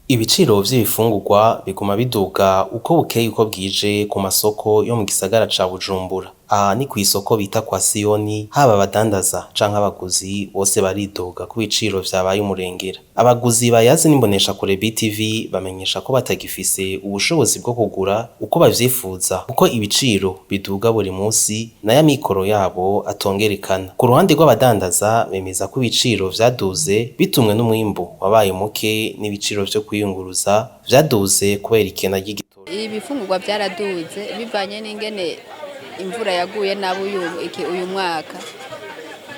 Ibiciro vy'ibifungurwa biguma biduga uko bukeye uko bwije ku masoko yo mu gisagara ca Bujumbura. Aha ni kw'isoko bita kwa Siyoni, haba abadandaza canke abaguzi bose baridoga ko ibiciro vyabaye umurengera. Abaguzi bayazi n'imboneshakure BTV bamenyesha ko batagifise ubushobozi bwo kugura uko bavyifuza kuko ibiciro biduga buri musi nayo amikoro yabo atongerekana. Ku ruhande rw'abadandaza bemeza ko ibiciro vyaduze bitumwe n'umwimbu wabaye muke n'ibiciro vyo kwiyunguruza vyaduze kubera ikena ry'igitoro. Ibifungurwa vyaraduze bivanye n'ingene imvura yaguye nabi uyu mwaka.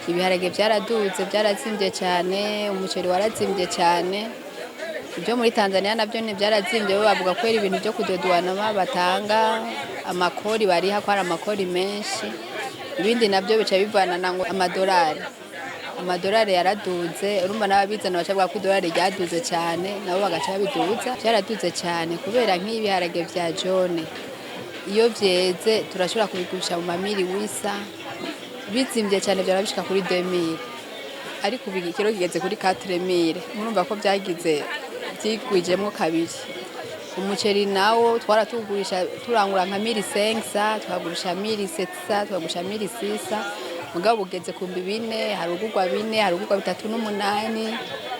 Ibiharage vyaraduze, vyarazimvye cane, umuceri warazimvye cane. Ivyo muri Tanzania navyo vyarazimvye, bo bavuga kubera ibintu vyo kudodobanama batanga amakori, bariha ko ari amakori menshi. Ibindi navyo bica bivana ngo amadorari. Amadorari yaraduze, urumva n'ababizana baca bavuga ko idorari ryaduze cane, nabo bagaca babiduza. Vyaraduze cane kubera nk'ibiharage vya jone iyo vyeze turashobora kubigurisha mu mamiri wisa, bizimvye cane vyara bishika kuri 2000, ariko ubu ikiro kigeze kuri 4000. Murumva ko vyagize vyigwijemwo kabiri. Umuceri nawo twaratugurisha, turangura nka 1500, tukagurisha 1700, tukagurisha 1600, mugabo ugeze ku 4000. Hari ugurwa 4, hari ugurwa 3,800,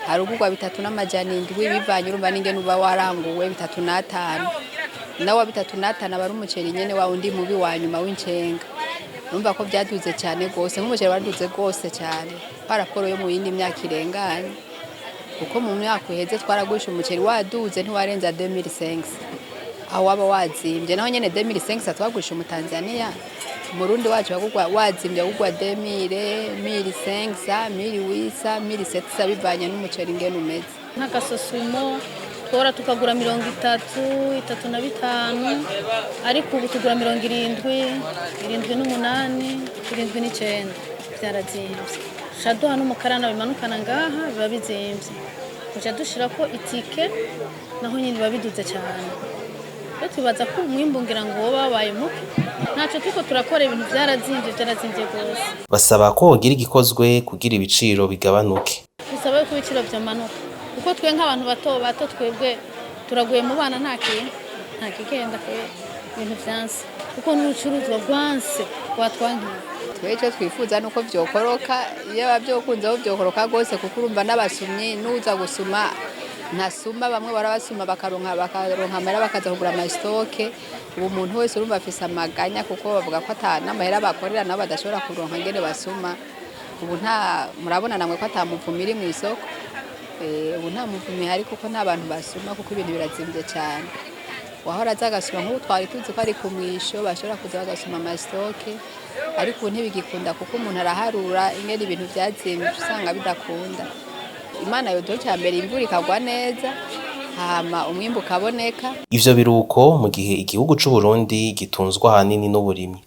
hari ugurwa 3,700, bivanye urumva n'ingene uba waranguwe. 3,500 nawe, 3,500 aba ari umuceri nyene wa wundi mubi wa nyuma w'incenga. Urumva ko vyaduze cane gose. Nk'umuceri waraduze gose cane par rapport yo mu yindi myaka irenganye, kuko mu myaka uheze twaragurisha umuceri waduze ntiwarenza 2500, aho waba wazimvye naho nyene 2500 twagurisha umutanzania. Umurundi wacu wagurwa wazimvye wagurwa 2000, 1500, 1800, 1700, bivanye n'umuceri ingene umeze. Nk'agasosumo twora tukagura 30, 35, ariko ubu tugura 70, 78, 79. Vyarazimvye. Shaduha n'umukarana bimanukana ngaha biba bizimvye, tuca dushirako itike, naho nyene biba biduze cane. Rero twibaza ko umwimbu ngira ngo woba wabaye muke, ntaco turiko turakora. Ibintu vyarazimvye, vyarazimvye gose. Basaba ko hogira igikozwe kugira ibiciro bigabanuke. Bisaba yuko ibiciro vyamanuka, kuko twe nk'abantu bato bato, twebwe turaguye mu bana, nta kintu, nta kigenda kubera ibintu vyanse, kuko n'urucuruzwa rwanse rwatwankiye. Twe icyo twifuza nuko vyokoroka, iyo vyokunze aho vyokoroka rwose, kuko urumva n'abasumyi n'uza gusuma ntasuma. Bamwe barabasuma bakaronka amahera bakaza kugura ama stock. Ubu umuntu wese urumva afise amaganya, kuko bavuga ko ata n'amahera bakorera, nabo badashobora kuronka ngene basuma. Ubu nta murabona namwe ko ata muvumo iri mw'isoko. Ubu nta muvumo ihari kuko nta bantu basuma, kuko ibintu birazimvye cane. Wahora aza agasuma, nk'ubu twari tuzi ko ari ku mwisho bashobora kuza bagasuma ama stock, ariko ubu ntibigikunda, kuko umuntu araharura ingene ibintu vyazimvye, usanga bidakunda. Imana yoduha ica mbere imvura ikagwa neza, hama umwimbu ukaboneka. Ivyo biruko mu gihe igihugu c'Uburundi gitunzwe ahanini n'uburimyi.